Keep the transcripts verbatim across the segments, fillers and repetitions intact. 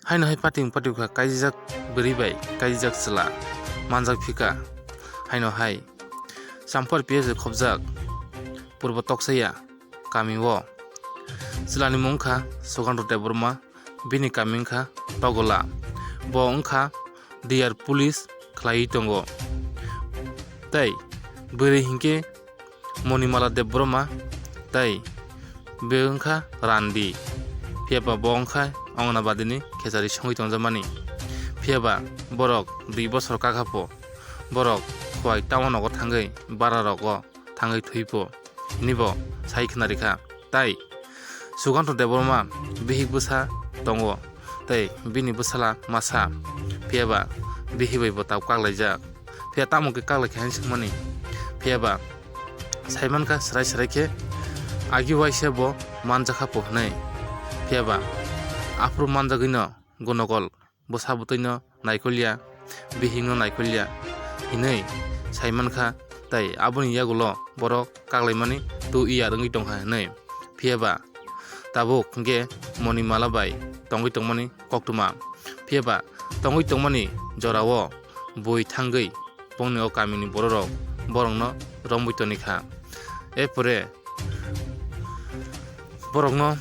Haino hai pating pating kha kaijijak bwrwi bai kaijijak chwla manjak phika. Haino hai Champar P S khobjak Purbo Toksaya kami o. Chwlani mung wngkha Sugandro Debbarma, bini kami wngkha Togola. Bo wngkha D R police khlaiwi tongo. Tei bwrwi hinkhe Monimala Debbarma tei be wngkha Randi. Phiyaba bo wngkha Ongnabadini khechari songwi tongjakmani. Phiyaba borok dui bosor kakhapo borok khowai tamo nogo thangwi bara rogo thangwi thwipo hinwi bo sai khna rikha. Tai Sugandro Debbarma bihik bwsa tongo tei bini bwsala masa, phiyaba bihik bai bo tab kaklaijak. Phiya tamo khe kaklai khe hinwi swngmani? Phiyaba saimankha swrai swrai khe agi waisa bo manjakha po hinwi. Phiyaba aphuru manjagwino gunokol bwsa bwtwino naikolya, bihikno naikolya hinwi saimankha, tei aboni yagulo borok kaklaimani tu iyar wngwi tongkha hinwi. Phiyaba tabuk hwnkhe Monimala bai tongwi tongmani koktwma. Phiyaba tongwi tongmani jorao bui thangwi bongni o kamini bororok borokno romwi tonikha. Epore borokno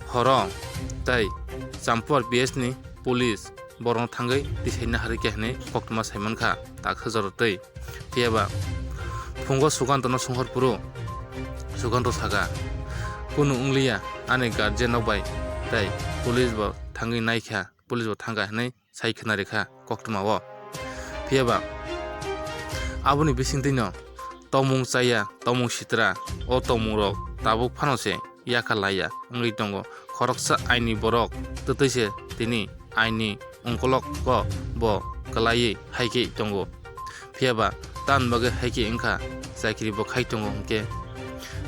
horo tei Champar P S ni police borokno thangwi tisaina harikya hinwi koktwma saimankha taksa jorotwi. Phiyaba phungo Sukantono songkhor phuru Sukanto saka, "Kunu wngliya, ani guardian rok bai tei police bo thangwi naikha, police bo thangkha," hinwi sai khna rikha koktwma o. Phiyaba aboni bisingtwino tomung chaya, tomung sitra, o tomungrok tabuk phano se yakha laiya wngwi tongo. Khoroksa aini borok twtwi se tini aini ongkolok o bo kwlaiwi hai khe tongo. Phiyaba tamni bagwi hai khe wngkha, chakri bo khai tongo hwnkhe.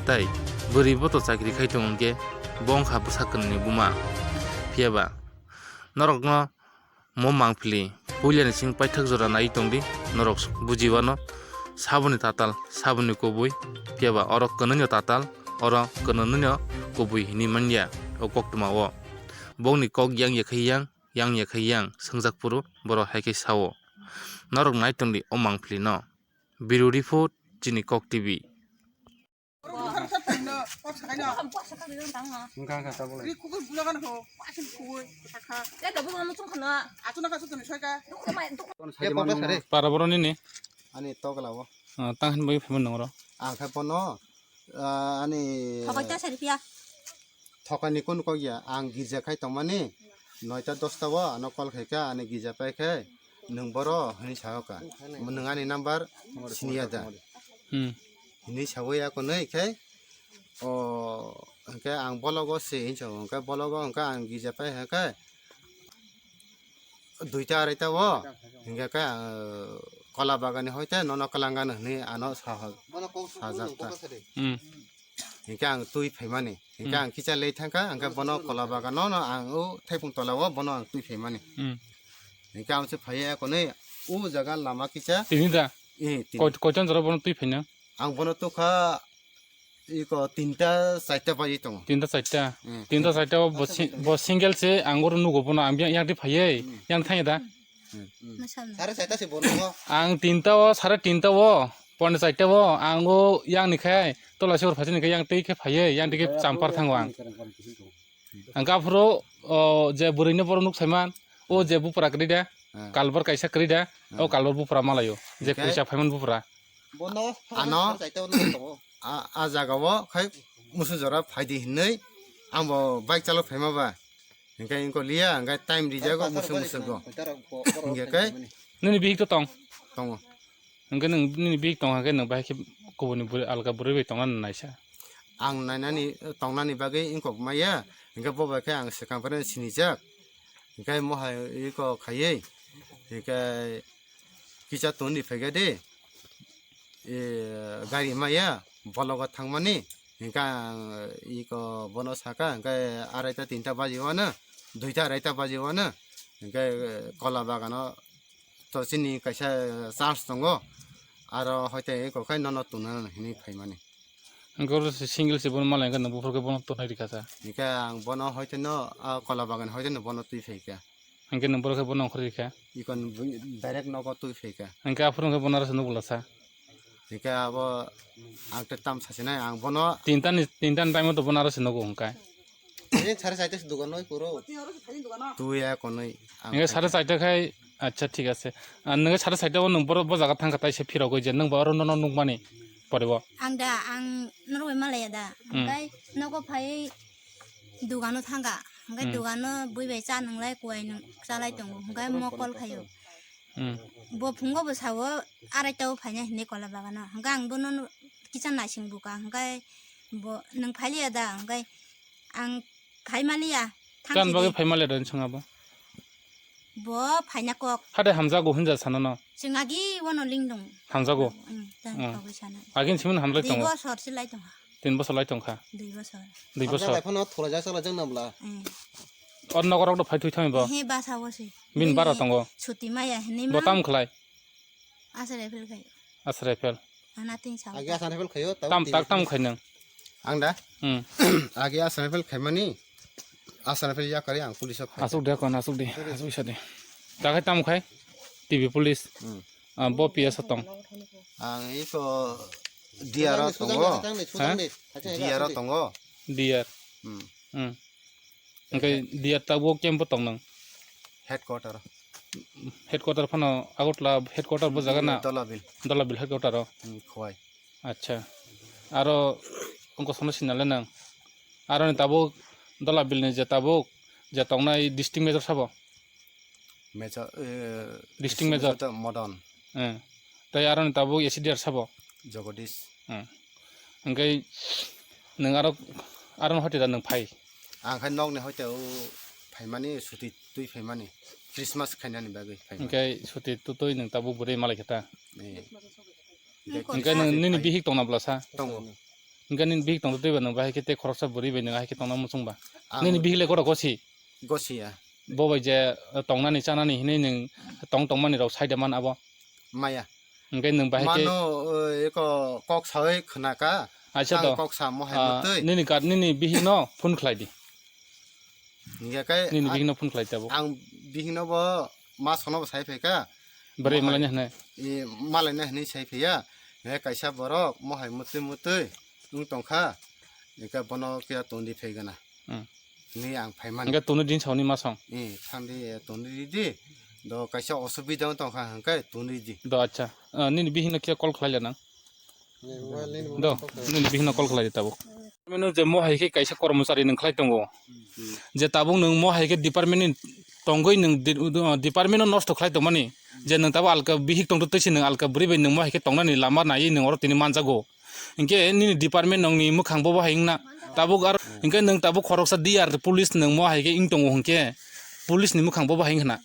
Tai bwrwi bo to chakri khai tongo hwnkhe, bo wngkha bwsa kwnwi buma. Phiyaba norokno mo mangpili puilani simi paithak jora nai tongdi, norok bujiwano saboni tatal, saboni kubui, phiyaba oro kwnwino tatal, oro kwnwino kubui hinwi manya o koktwma o. Bongni kok yang ya khai yang, yang ya khai yang swngjak phuru borok hai khe sao. Norok nai tongdi o mangpili no. Bureau Report, chini Kok T V. Wngkha, wngkha, tabuk lai. Para boroni ni? Ani tokla o. Ah, tang hin bai phaiman nongro. Ang khe bono, ah, ani Thokai ta sari pia. Thokai ni kun kok ya, ang girja khai tongmani, noita dosta o ano call khai kha, ani girja pai khai, "Nwng boro?" hinwi sa kha. "Nwng ani number siniya da?" Hmm. Hinwi sawi ako nai khai, o, hwnkhe ang bologo se hinwi sa, hwnkhe bologo hwnkhe ang girja pai hwnkhe, duita araita o, hingke khe, ah, kola bagani hoite nono kwlangano hinwi ano sa-, sajak ta. Hmm. Hingke ang twi phaimani. Hingke Hmm. ang kicha lei thangkha, hingke bono kola bagano no ang o thaipung tola o bono ang twi phaimani. Hmm. Hingke ang se phaiya konwi o jaga lama kicha. Tini da? Eh, tini. Koi-, koiton jora bono twi phaina? Ang bono tukha iko tinta charta baji tongo. Tinta charta. Hmm. Tinta charta o bo si-, bo single se ang oro nugo bono ang yang di phaiye, Hmm. yang thangya da. Hmm. Sare charta se bono. Ang tinta o, sare tinta o, pone charta o, ang o yang ni khai, tola se ur phaichini khai yang tei khe phaiye, yang tei khe champar thango ang. Ang kaphuru, o, je bwrwino borok nuk saiman, o je bupra kwrwi da, Hmm. kalbar kaisa kwrwi da, o Hmm. kalbar bupra malayo, je Hingke? Kwrwi sa phaiman bupra. Bono Ano? Saita ono tongo. A, a jaga o khai musu jora phaidi hinwi ang bo bike chalo phaima ba. Hingke ingko liya, hingke time rijago musu musu go. Hingke kai? Nini bihik to tong? Tongo. Hingke nini bihik tong hingke nang bahai khe kubuni bwrwi alga bwrwi bai tongna naisa. Ang nainani, tongnani bagwi ingkok maya, hingke bo bai khe ang swkang phano sinijak. Hingke mohai iko khaiwi, hingke kisa toni phaikha de, e, gari maya bologo thangmani, hingke ang iko bono saka, hingke araita tinta baji wano, duita araita baji wano, hingke kola bagano to chini kaisa chance tongo, aro hoite iko khai nono tuna hinwi phaimani. Hwnkhe oro se single se bono mala hwnkhe nwng buphuru khe bono tonwi rikha sa. Hwnkhe ang bono hoite no, ah, kola bagan hoite no bono twi phaikha. Hwnkhe nwng borok khe bono ongkhorwi rikha. Ikon bu-, direct nogo twi phaikha. Hwnkhe aphuru hwnkhe bono aro se nukla sa. Hwnkhe abo ang tei tam sasinai ang bono. Tinta ni, tinta ni time o to bono aro se nugo hwnkhe. Eh, sare chaita se dogan noi puro. Twi ya konwi. Ang hwnkhe sare chaita khai, acha, thik ase. Ah, nwng sare chaita o nwng boro bo jaga thangkha tai se phirogwi je nwng bo aro nono nukmani pore bo. Ang da, ang norok bai malaya da. Hmm. Hwnkhe nogo phai dogano thangkha. Hwnkhe hmm, dogano bui bai cha nwnglai kuai nwng chalai tongo. Hwnkhe mo call khaio. Hmm. Bo phungo bo sao, arai tao phaina hinwi kola bagano. Hwnkhe ang bono kisa naising buka. Hwnkhe bo nwng phailiya da? Hwnkhe ang phaimaliya. Than chani bagwi phaimaliya da swng abo? Bo phaina kok. Hade hamjago hinja sanano? Chwng agi wano lingdong. Hamjago? Hmm, than hmm, kogwi sana. Agin simin hamjak tongo? Dui bosor se lai tongkha. Tin bosor lai tongkha? Dui bosor. Dui bosor. Hamjak lai phano thulai jak chala jak nabla. Hmm. Or nogorok do phai thui thangwi bo? He basa o se. Bini bara tongo? Suti maya hinwi bo ma. Tam khlai? Aswk rifle khai. Aswk rifle. Ana tin sao. Agi aswk rifle khaio, tamo tam, tin tak tam rifle khai nang. Ang da? Hmm. Agi aswk rifle khaimani, aswk rifle yakari ang police o khai. Aswk de kon, aswk de, aswk sa de. Ta khai tam khai? T V police. Hmm. Ah, bo P S o tong. Ang iko D R o tongo. Ha? D R o tongo. D R. Hmm. Hmm. Hwnkhe D R tabuk camp o tong nang? Headquarter. Headquarter phano Agartala headquarter bo jaga na? Dolabil. Dolabil headquarter o? Hmm, Khowai. Acha. Aro wngkha sono sinale nang? Aroni tabuk Dolabil ni je tabuk je tongnai district major sabo? Major, eh, district major? Major to Modon. Eh. Tai aroni tabuk A C D R sabo? Jagadish. Hmm. Hwnkhe nwng aro, aro hoite da nwng phai? Ang khai nokni hoite o phaimani, suti twi phaimani, Christmas khainani bagwi phaimani. Hwnkhe suti tu twi nwng tabuk bwrwi malai khe ta? Eh. Hwnkhe nwng nini bihik tongna bwla sa? Tongo. Hwnkhe nini bihik tongtwi twiba nwng bahai khe tei khoroksa bwrwi bai nwng ahai khe tongna muchung ba? Ang nini bihik le goro gosi? Gosi ya. Bo bai je, eh, tongnani chanani hinwi nwng tong tongmani rok saida man abo? Maya. Hwnkhe nwng bahai khe mano, eh, eko kok sawi khwnaka. Acha to. Ang kok samo hai ah, mutwi. Nini kat, nini bihikno phone khlai di. Hingke kai nini bihikno phone khlai tabuk. Ang bihikno bo ma sono bo sai phaika. Bwrwi malaina hwnwi. I, malaina hwnwi sai phaiya. He kaisa borok mohai mutwi mutwi wng tongkha. Hingke bono kiya tongdi phaigana. Hmm. Ni ang phaimani. Hingke tongdi din sauni ma song. I, thangdi, eh, tongdi di. Do kaisa osubida wng tongkha hingke tongdi di. Do acha. Ah, nini bihikno kiya call khlai le nang? Do, nini bihikno call khlai di tabuk. Menu je mohai khe kaisa kormochari nwng khlai tongo. Je tabuk nwng mohai khe department ni tongwi nwng di-, uh, department no nosto khlai tongmani. Je nwng tabuk alka bihik tongtwi twi se nwng alka bwrwi bai nwng mohai khe tongnani lama naiwi nwng oro tini manjago. Hinkhe nini department nwngni mwkhang bobo hai wngna. Tabuk aro hinkhe nwng tabuk khoroksa D R police nwng mohai khe wng tongo hinkhe police ni mwkhang bobo hai wngkhna.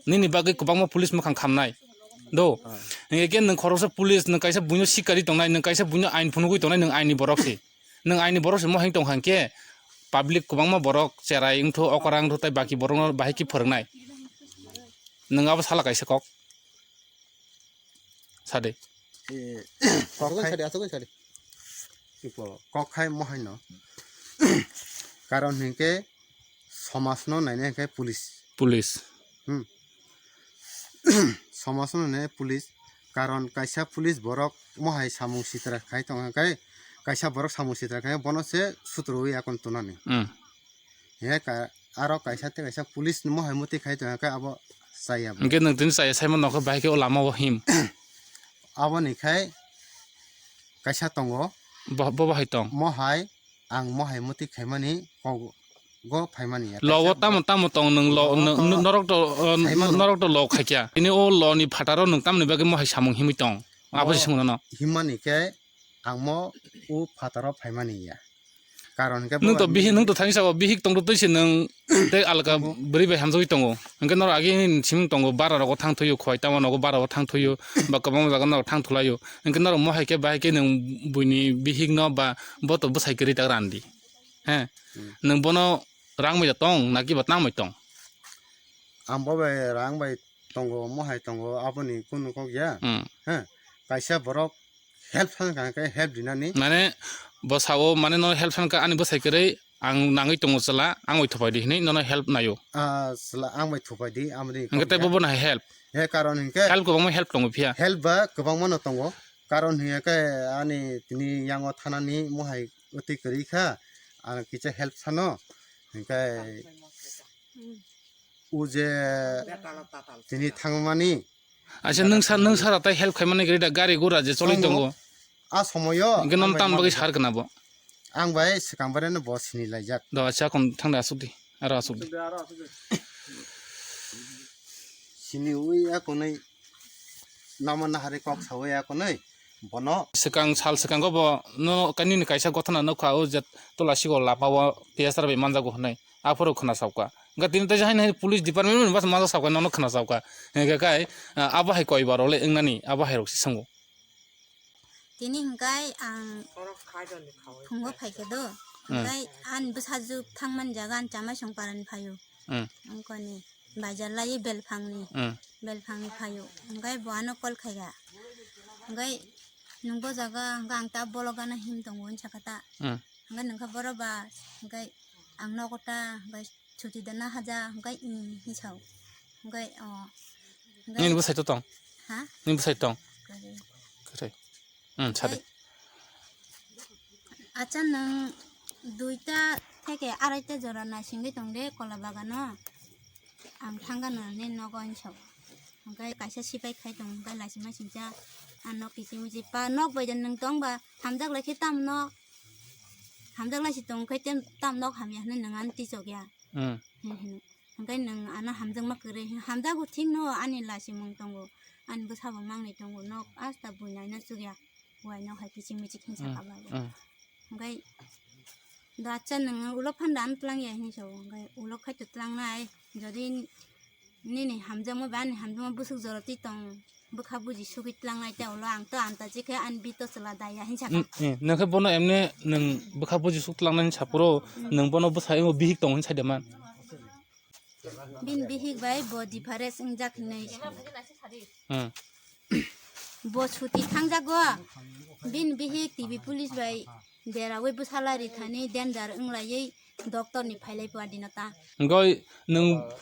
Nini bagwi kwbangma police mwkhang khamnai. Do. Hingke nwng khoroksa police, nwng kaisa buino sikari tongnai, nwng kaisa buino ain phunugwi tongnai, nwng aini borok se. Nwng aini borok se mohai tong hangke public kwbangma borok cherai wngthu, okora wngthu tei baki borokno bahai khe phwrwngnai. Nwng abo sala kaisa kok. Sade. Eh, kok hai. Sade, aswk sade. Ipo, kok hai mohai no. Karon hingke somaj no nainai hingke police. Police. Hmm. Somaj no nainai police. Karon kaisa police borok mohai samung sitra khai tong hingke kaisa borok samung sitra khai bono se sutrowi akon tunani. Hmm. He ka, aro kaisa tei kaisa police ni mohai muti khai tong khe abo chaya bo. Hingke nwng tini chaya saimano khe bahai khe o lama o him. Aboni khai kaisa tongo. Bo, bo bahai tong? Mohai, ang mohai muti khaimani kok go phaimani ya. Lo o kaisa tamo, tamo tong nwng lo, lo nwng, to norok to, uh, saimano. Norok to lo khaikya. Tini o lo ni phataro nwng tamni bagwi mohai samung himwi tong? Abo se swngno no. Himmani khe ang mo o phataro phaimani ya. Karon hingke nwng to bihik, nwng to thani sabo bihik tongtwi twi se nwng tei alka bwrwi bai hamjagwi tongo. Hingke norok age ni siming tongo, bara rogo thang thuyo, khowai tamo nogo bara o thang thuyo, ba kwbangma jaga norok thang thulaio. Hingke norok mohai khe bahai khe nwng buini bihik no ba bo to bwsai kwrwi tak randi. He. Hmm. Nwng bono rang bai da tong, naki ba tang bai tong? Ang bo bai rang bai tongo, mohai tongo, aboni kunu kok ya. Hmm. He. Kaisa borok Help san ka, khe help dinani. Mane, bo sao, mane, no help san ka, ani bwsai kwrwi, ang nangwi tongo chwla, ang bai thupai di hinwi, nono help naio. Ah, chwla, ang bai thupai di, amoni Hwnkhe tei bo bono hai help. He karon hinkhe Help kwbangma help tongo phiya. Help ba kwbangma no tongo. Karon hinkhe ani tini yango thanani mohai wtwi kwrwi kha, ang kisa help sano. Hinkhe o je tini thangmani Acha, nwng sa, nwng sara tai help khaimani gari da, gari gura je choli tongo. Tongo. A somoyo Hwnkhe nono ang bai tamni bagwi mano. Sar kana bo? Ang bai swkang bareno bo sini laijak. Do, acha, kon thang da asuk di, aro asuk di. Sini ui a konwi nama nahari kok sawi a konwi bono. Swkang sal swkango bo no kanini kaisa gothana nukha, o je tola sigo lama o P S R bai manjago hwnwi. Aphuru khna sauka. Hwnkhe tini tei haino hai police department ni bas masa sauka, nono khna sauka. Hwnkhe kai, ah, abo hai koi bar le wngnani, abo hai rok si swngo. Tini hwnkhe ang phungo phaikhe do. Hmm. Hwnkhe ani bwsajwk thangmani jaga ani chamai song parani phaio. Hmm. Wngkoni bajar lai belphangni. Hmm. Belphangni phaio. Hwnkhe bo ano call khaikha. Hwnkhe nwng bo jaga, hwnkhe ang ta bolok gana him tongo, hwn sakha ta. Hmm. Hwnkhe nwngkha borok ba, hwnkhe ang nogo ta, hwnkhe chuti dana haja, hwnkhe, mm, hwn sao. Hwnkhe, o, hwnkhe Nini bwsai to tong? Ha? Nini bwsai tong? Kwrwi. Kwrwi. Hmm, sadi. Hwnkhe, acha nwng duita theke araita jora naisingwi tong de kola bagano. Ang thangkha nini nogo hwn sao. Hwnkhe kaisa sipai khai tong, hwnkhe laisima singcha, ah, nok kiching miching pa, nok bai da nwng tong ba, hamjak lai khe tam nok, hamjak lai si tong khe tem, tam nok hamya hwnwi nwng ano tichok ya. Hmm. Hwnwi hwnwi. Hwnkhe nwng ano hamjakma kwrwi, hamjago thik no ani laisimung tongo, ani bwsabo mangnwi tongo, nok asta buinai no chukya, buai nok hai kiching miching hinsa Hmm. kha ba. Hmm. Hwnkhe do acha nwng ulo phanda ano twlang ya hinwi sao, hwnkhe ulo khai to twlang nai, jodi nini hamjakma ba ani hamjakma bwswk jora twi tong, bwkha buji sugwi twlang nai ta ulo, ang to antaji khe ani bito chwla daya hinwi sakha. Hmm, hmm. Nwng khe bono emne nwng bwkha buji suk twlang nani sapuro, Hmm. Nwng bono bwsai o bihik tongo hinwi sai de man. Bini bihik bai bo difference wngjak hinwi. Hmm. Bo chuti thangjago. Bini bihik T B police bai derawi bwsala rithani danger wnglaiwi doctor ni phailai pua dino ta. Hwnkhe nwng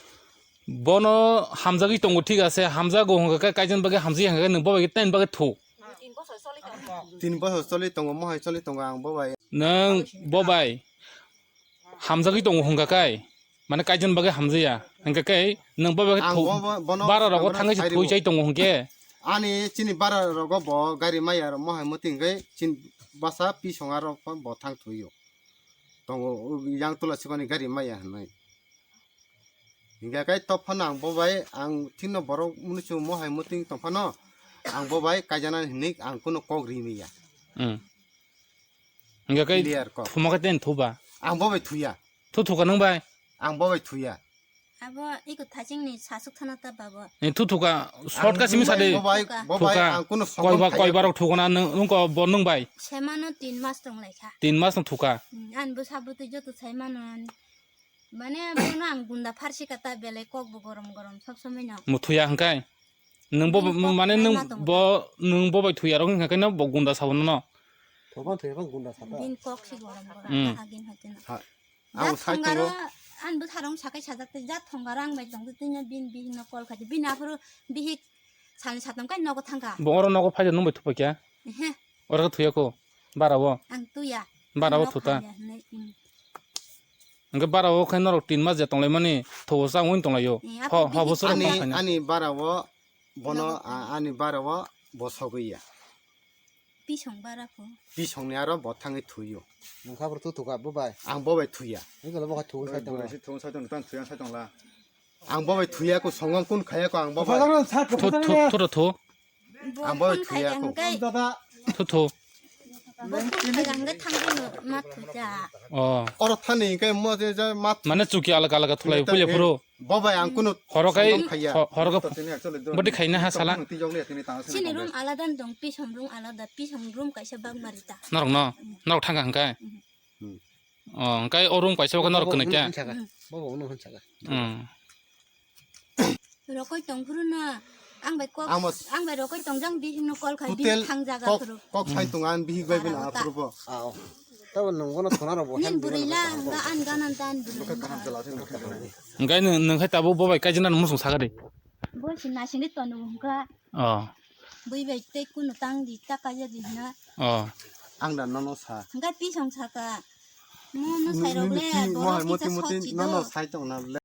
bono hamjagwi tongo, thik ase, hamjago hwnkhe kaijaknani bagwi hamjagwi hwnkhe nwng bo bai ten bagwi thu. Tin bochor choli tongo, mohai choli tongo ang bo bai. Nwng bo bai hamjagwi tongo hwnkha kai, mane kaijaknani bagwi hamjaya hwnkha kai, nwng bo bai Ang thu-, bo-, bo-, bono bara rogo hamjagwi thangwi se sai thwi rwo. Chai tongo hwnkhe. Ani chini bara rogo bo gari maya rok mohai muti hwnkhe chin basa pisonga rok bo thang thwio. Tongo yang tola sikoni gari maya hwnwi. Hingkha khe topphano ang bo bai, ang thikno borok mwnwi chwng mohai muting tongphano, ang bo bai kaijaknani hinwi ang kuno kok ri manya. Hmm. Hingkha khe Clear kok. Thuma khe ten thuba. Ang bo bai thuya. Thu thuka nwng bai? Ang bo bai thuya. Abo iko thachingni sasuk thana ta babo. Ni thu thuka, short Ang ka simi bo bai, sadi. Bo bai, bo bai, Thuka. Ang kuno songom Koiba, khaya. Koiba rok thukona nwng, nwng ko bo nwng bai? Semano tin mas tong lai kha. Tin mas no thuka. Hmm, ang bo sabutwi joto sai mano. Mane bono ang gunda pharsi kata belai kok bo gorom gorom sob somoi no. Muthuya hwnkhe? Nwng bo, Bini kok mane nwng ma tong bo, nwng bo bai thuya rok hwnkha khe no bo gunda sabo no. Thoban thoya bang gunda sata. Bini kok si gorom gorom Hmm. ta agin hote no. Ha. Jat Ang sai thongaro tongo. An bwsarong sakai sajak tei jat thongaro ang bai tong tei no bini bihik no call khai bini aphuru bihik sani satam kai nogo thangkha. Bo oro nogo phai nwng bai thupai kya? Ehe. Oro khe thuya kho. Bara o. Ang tuya. Bara o Ang thuta. Nok hamya hinwi, mm. Hwnkhe bara o khe norok tin mas je tonglaimani, thobo chang wng tonglaio. Eh, Ho, aphuru ho bini bosoro Ani, tongkhaina. Ani bara o bono, Nogo a-, ani bara o bo sogwi ya. Pisong bara pho. Pisongni aro bo thangwi thuyo. Nokha bro thu thuka bo bai. Ang bo bai thuya. Ego lo bo kha thu sai tong. Bwrwi si thung sai tong, tang thuya sai tong la. Ang bo bai thuya ko, songwang kun khaya ko ang bo bai. Thu, thu, thu, thu. Ang bo bai thuya ko. Dada. Thu, thu. Bo kun khai hangke thangdi no ma thuja. Oh. Oro thani hingke mo je, je ma Mane chuki alaka alaka thulai Neta puile he. Phuru. Bo bai ang kuno Horo kai, songwang khaya. Ho-, horo ka. Bodi khaina ha sala. Chini room alada dong, pisong room alada, pisong room kaisa bag marita. Norok no, norok thangka hingke. Hmm. Oh, hingke o room kaisa ko norok Bobo kwnai uno kya? Hwn saka. Hmm. Bobo uno hwn saka. Hmm. Rokoi tongphuru no, Ang bai kok, Ang mas- ang bai rokoi tongjang bihik no call khai Tutel bihik thang jaga kok, kuru. Kok sai tong ang bihik bai bina Tara aphuru bo. Ah, oh. Tabo nung bono thona rok bo Nin help burila, digana ba an ganan tan burila. Hingkai nung, nung khai tabo bo bai kaijina musung sakari. Bo si nasing de tonu hingka. Oh. Bui bai tei kunu tang di ta kaija di hina. Oh. Ang da nono sa. Hingka pi song saka. Mo no Ni- sai rok ni- le ni- bo mo hai no moti kisa moti sot si nono do. Sai tong na le.